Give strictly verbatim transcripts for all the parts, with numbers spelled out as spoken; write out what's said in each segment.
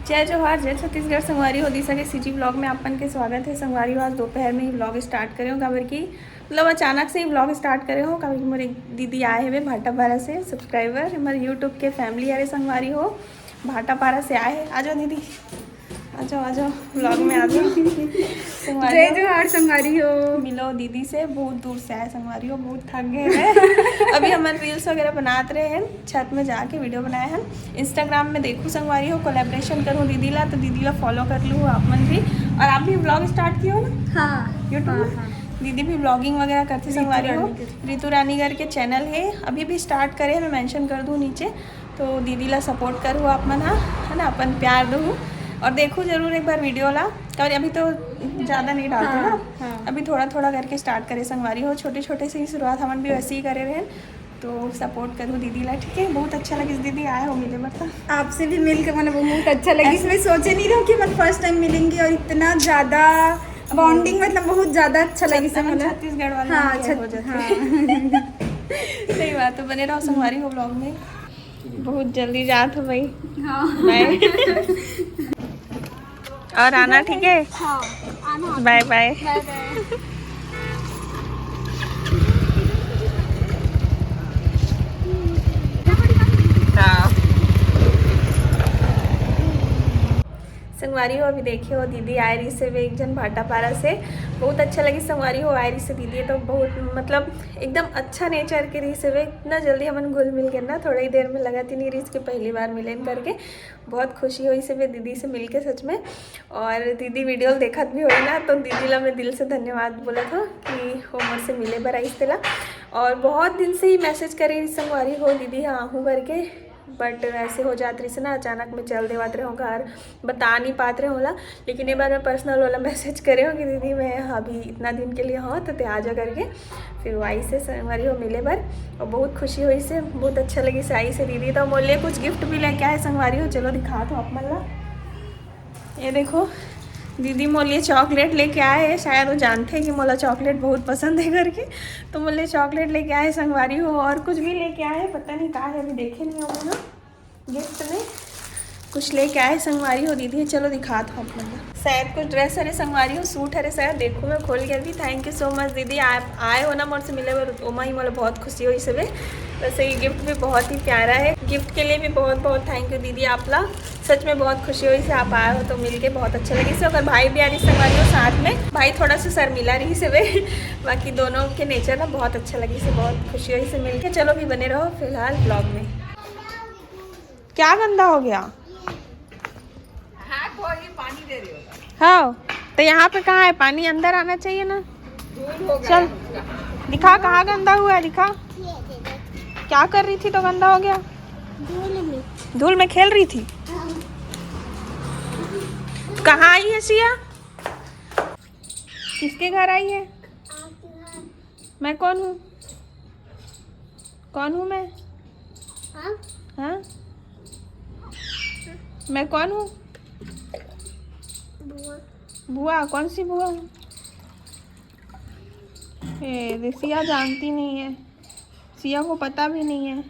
जय जोहार, जय छत्तीसगढ़ संगवारी हो। दिशा के सीजी ब्लॉग में आप मन के स्वागत है। संगवारी हो, आज दोपहर में ही ब्लॉग स्टार्ट करे हो, काबर कि मतलब अचानक से ही ब्लॉग स्टार्ट करे हो, काबर कि मोर एक दीदी आए हवे भाटापारा से, सब्सक्राइबर, हमारे यूट्यूब के फैमिली हरे संगवारी हो, भाटापारा से आए है। आ जाओ दीदी, आ जाओ, आ जाओ, ब्लॉग में आ जाओ। संगवारी जय हो। जोहार संगवारी हो। मिलो दीदी से, बहुत दूर से आए संगवारी हो, बहुत थक गए हैं। अभी हमन रील्स वगैरह बनात रहे हैं, छत में जाके वीडियो बनाए हैं। इंस्टाग्राम में देखू संगवारी हो, कोलैबोरेशन करूँ दीदी ला, तो दीदी ला फॉलो कर लू आप मन भी। और आप भी ब्लॉग स्टार्ट किए हो ना हाँ। यूट्यूब हाँ, में? हाँ। दीदी भी ब्लॉगिंग वगैरह करती रितु संगवारी हो। रानी करके। रितु रानी करके चैनल है, अभी भी स्टार्ट करे हैं, मैं मेंशन कर दूँ नीचे। तो दीदी ला सपोर्ट करू आप मन, हाँ, है ना, अपन प्यार दू और देखू जरूर एक बार वीडियो ला। और अभी तो ज़्यादा नहीं डालते हाँ, ना, हाँ। अभी थोड़ा थोड़ा करके स्टार्ट करे संगवारी हो। छोटे छोटे से ही शुरुआत हमन भी वैसे ही करे रहे, तो सपोर्ट करू दीदी ला, ठीक है? बहुत अच्छा लगिस दीदी, आए हो मिले बर। आपसे भी मिलकर मैंने बहुत अच्छा लगा। इसमें सोचे नहीं रहा कि मैं फर्स्ट टाइम मिलेंगी और इतना ज्यादा बॉन्डिंग, मतलब बहुत ज्यादा अच्छा लगा। छत्तीसगढ़ वाले हाँ, में छत- हो जाते हाँ। सही बात। तो बने रहो संगवारी हो ब्लॉग में, बहुत जल्दी जात हो भाई। हाँ। बाय। और आना, ठीक है? हाँ, आना। बाय बाय। बाय बाय। हाँ। संगवारी हो, अभी देखे हो दीदी आए रही से वे एक जन भाटापारा से, बहुत अच्छा लगी संगवारी हो आए रही से दीदी, तो बहुत मतलब एकदम अच्छा नेचर के रही से वे। इतना जल्दी हमन घुल मिल के ना, थोड़ा ही देर में लगा तीन रही के पहली बार मिले करके, बहुत खुशी हुई से वे दीदी से मिलके सच में। और दीदी वीडियो देखत भी होई ना, तो दीदी ला मैं दिल से धन्यवाद बोलत हूँ कि वो मोर से मिले बर आइस तेला। और बहुत दिन से ही मैसेज करे रही संगवारी हो दीदी, हाँ आहूँ करके, बट ऐसे हो जात रही से ना, अचानक में चल देवत रहे हो घर, बता नहीं पात रहे होला। लेकिन एक बार मैं पर्सनल वाला मैसेज करे हो कि दीदी मैं अभी इतना दिन के लिए हो तो ते आ जा करके, फिर वो आई से संगवारी हो मिले बर। और बहुत खुशी हुई से, बहुत अच्छा लगी से आई से दीदी। तो मोर लिए कुछ गिफ्ट भी लेके आए संगवारी हो, चलो दिखा दो आप मन ला। ये देखो दीदी मोर लिए चॉकलेट लेके आए हैं, शायद वो जानते हैं कि मोला चॉकलेट बहुत पसंद है करके, तो मोर लिए चॉकलेट लेके आए संगवारी हो। और कुछ भी लेके आए, पता नहीं का है, अभी देखे नहीं होंगे ना। गिफ्ट में कुछ लेके आए संगवारी हो दीदी, चलो दिखा दो आप मन ला। शायद कुछ ड्रेस हरे संगवारी हो, सूट हरे शायद, देखो मैं खोल के अभी। थैंक यू सो मच दीदी, आप आए हो ना मोर से मिले बर, ओमा ही मोला बहुत खुशी हुई से। वैसे ये गिफ्ट भी बहुत ही प्यारा है, गिफ्ट के लिए भी बहुत बहुत थैंक यू दीदी आप ला। सच में बहुत खुशी हुई से आप आए हो तो मिलके बहुत अच्छा लगे से। अगर भाई भी आ रही संगवारी हो साथ में, भाई थोड़ा सा शर्मिला रही से वे, बाकी दोनों के नेचर ना बहुत अच्छा लगी से, बहुत खुशी हुई से मिलके। चलो भी बने रहो फिलहाल ब्लॉग में। क्या गंदा हो गया? हाथ धो के पानी दे रही हो। हाँ, तो यहाँ पे कहाँ है पानी? अंदर आना चाहिए ना। धूल हो गया चल। उसका। दिखा कहाँ गंदा हुआ है, दिखा। क्या कर रही थी तो गंदा हो गया? धूल में। धूल में खेल रही थी। कहाँ आई है सिया? किसके घर आई है? मैं कौन हूँ? कौन हूँ मैं? हाँ? हाँ, मैं कौन हूँ? बुआ। बुआ? कौन सी बुआ हूँ? ए, दे, सिया जानती नहीं है, सिया को पता भी नहीं है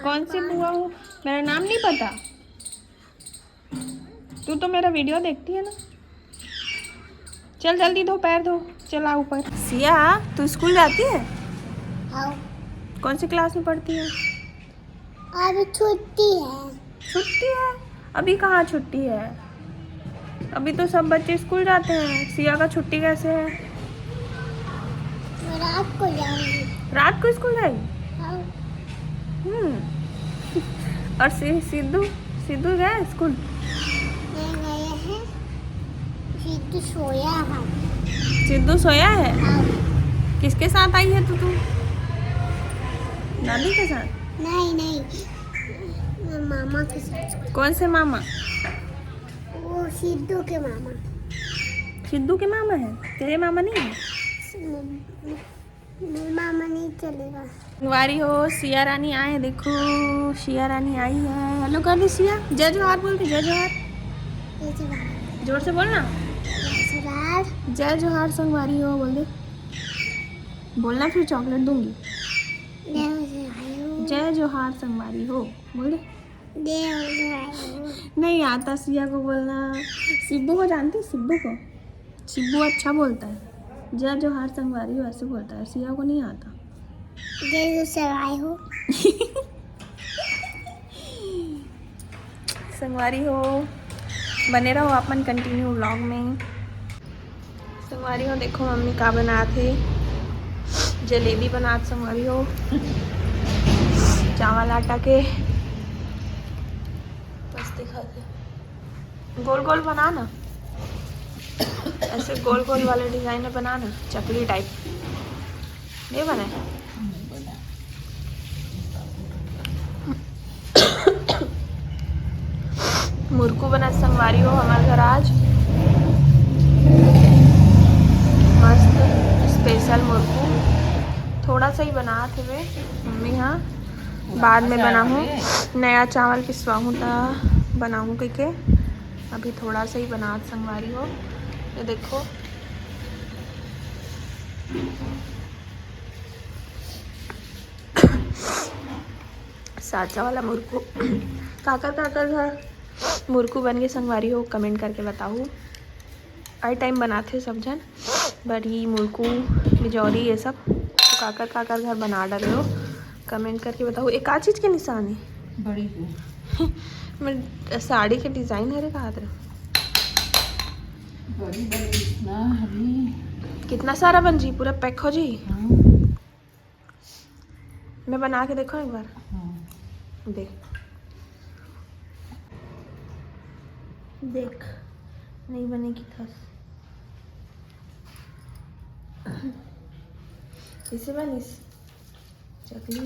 कौन सी बुआ हूँ। मेरा नाम नहीं पता? तू तो मेरा वीडियो देखती है ना। चल जल्दी धो, पैर धो, चल आ ऊपर। सिया, तू स्कूल जाती है? आओ। कौन सी क्लास में पढ़ती है? अभी छुट्टी है। छुट्टी है? अभी कहाँ छुट्टी है? अभी तो सब बच्चे स्कूल जाते हैं। सिया का छुट्टी कैसे है? मैं रात को जाऊंगी। रात को स्कूल जाएगी? आओ। हम्म। और सि-, सिद्धू, सिद्धू गया स्कूल? मैं गए हैं। सिद्धू सोया है। सिद्धू सोया है? आओ। किसके साथ आई है तू, तू? दादी के साथ? नहीं, नहीं। मैं मामा के साथ। कौन से मामा? वो सिद्धू के मामा। सिद्धू के मामा है, तेरे मामा नहीं है? मेरे मामा नहीं चलेगा। संगवारी हो, सिया रानी आए हैं, देखो सिया रानी आई है। हेलो कर दे सिया, जय जोहार बोल दे, जय जोहार। ये जो बात जोर से बोलना। है। ससुराल। जय जोहार संगवारी हो बोल दे। बोलना, फिर चॉकलेट दूंगी। मैं उसे आयु। जय जोहार संगवारी हो बोल दे। नहीं आता सिया को बोलना। सिब्बू को जानते हो? सिब्बू को, सिब्बू अच्छा बोलता है। जय जोहार संगवारी हो ऐसे बोलता है, सिया को नहीं आता। जय जोहार हो। संगवारी हो, बने रहो आप मन कंटिन्यू व्लॉग में। संगवारी हो, देखो मम्मी का बनात हे, जलेबी बनात संगवारी हो, चावल आटा के। बस दिखा दे, गोल गोल बना ना, ऐसे गोल गोल वाले डिजाइन में बना ना, चकली टाइप। नहीं बने। मुरकू बना संगवारी हो हमारे घर आज। मस्त स्पेशल मुरकू। थोड़ा सा ही बनात हवे मम्मी। हाँ, बाद में बनाहूँ। नया चावल पिसवाहूँ त बनाहूँ कहिके। अभी थोड़ा सा ही बनात संगवारी हो। ये देखो, साचा वाला मुरकू। काकर काकर घर मुरकू बन के संगवारी हो, कमेंट करके बताओ। हर टाइम बनाथे सब झन बड़ी मुरकू, बिजौरी, ये सब। तो काकर काकर घर बना डाले हो, कमेंट करके बताओ। एक का चीज के निशान है? बड़ी को। मैं साड़ी के डिजाइन हरे कहा रहे। बड़ी बड़ी इतना हरी। कितना सारा बन जी, पूरा पैक हो जी। हाँ। मैं बना के देखो एक बार। हाँ। देख, देख, नहीं बनेगी थस। कैसे बनिस चकली?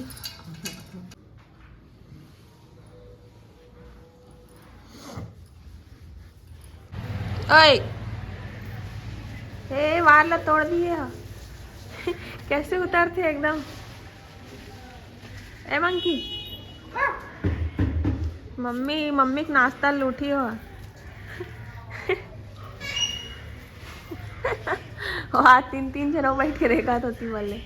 ओए, ए, वार ला तोड़ दिए ह। कैसे उतरथे एकदम। ए मंकी, मम्मी, मम्मी के नाश्ता लूटी हो। वहाँ तीन तीन जनों बैठ के रेखा होती बोले।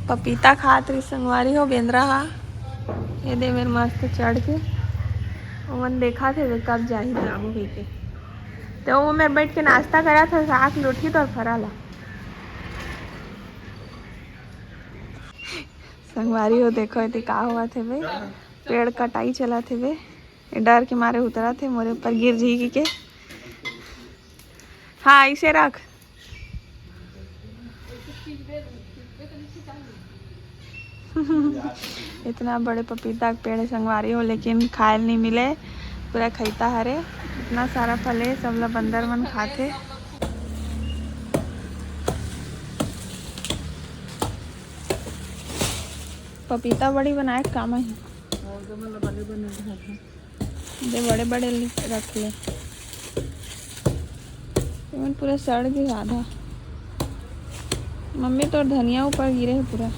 पपीता खात रही संगवारी हो बेंदरा हा। ये दे मेर मस्त चढ़ के ओमन देखा थे कब जाही बाबू कहिके। तो वो मैं बैठ के नाश्ता करा था, साग लूटी तो फरा ला। संगवारी हो देखो, एती का होवत हेबे, पेड़ कटाई चलत हेबे। ये डर के मारे उतरत हे मोरे ऊपर गिर जाही के। हाँ, इसे रख। इतना बड़े पपीता के पेड़ संगवारी हो, लेकिन खायल नहीं मिले, पूरा खैता हरे। इतना सारा फल हे, सब ला बंदर मन खाथे। पपीता बड़ी बनाए के काम आही। दे बड़े बड़े रख ले। एमन पूरा सड़ गे आधा। मम्मी, तोर धनिया ऊपर गिरे हे पूरा।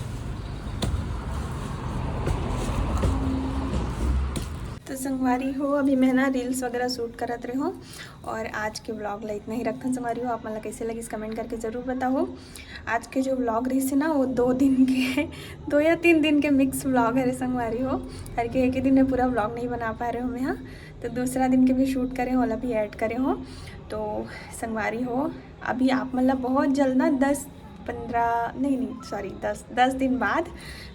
तो संगवारी हो, अभी मैं ना reels वगैरह shoot करत रहे हूँ और आज के vlog ला इतना ही रखथन संगवारी हो। आप मन ला कैसे लगिस comment करके जरूर बताओ। आज के जो vlog रहिस हे ना, वो दो दिन के, दो या तीन दिन के mix vlog हरे संगवारी हो। हर के एक ही दिन में पूरा vlog नहीं बना पा रहे हो मैं, हाँ, तो दूसरा दिन के भी shoot करे हो, ओला भी add करे हो। तो संगवारी हो, अभी आप मन ला बहुत जल्द ना दस पंद्रह, नहीं, नहीं, sorry, दस, दस दिन बाद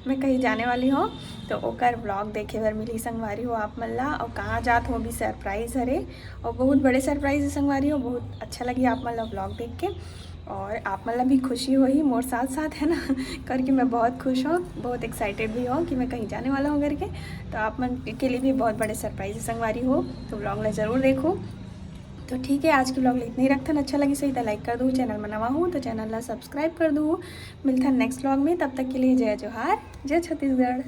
मैं कहीं जाने वाली हूँ, तो ओकर vlog देखे बर मिली संगवारी हो आप मन ला। और कहाँ जात हो, भी surprise हरे, और बहुत बड़े surprise हे संगवारी हो। बहुत अच्छा लगी आप मन ला vlog देख के, और आप मन ला भी खुशी होही मोर साथ साथ, है ना, करके मैं बहुत खुश हूँ, बहुत excited भी हूँ कि मैं कहीं जाने वाला हूँ करके। तो आप मन के लिए भी बहुत बड़े surprise हे संगवारी हो, तो vlog ला जरूर देखो। तो ठीक है, आज के vlog ला इतना ही रखथन। अच्छा लगिस होही त like कर दू, channel में नवा हो तो channel ला subscribe कर दू। मिलथन next vlog में, तब तक के लिए जय जोहार, जय छत्तीसगढ़।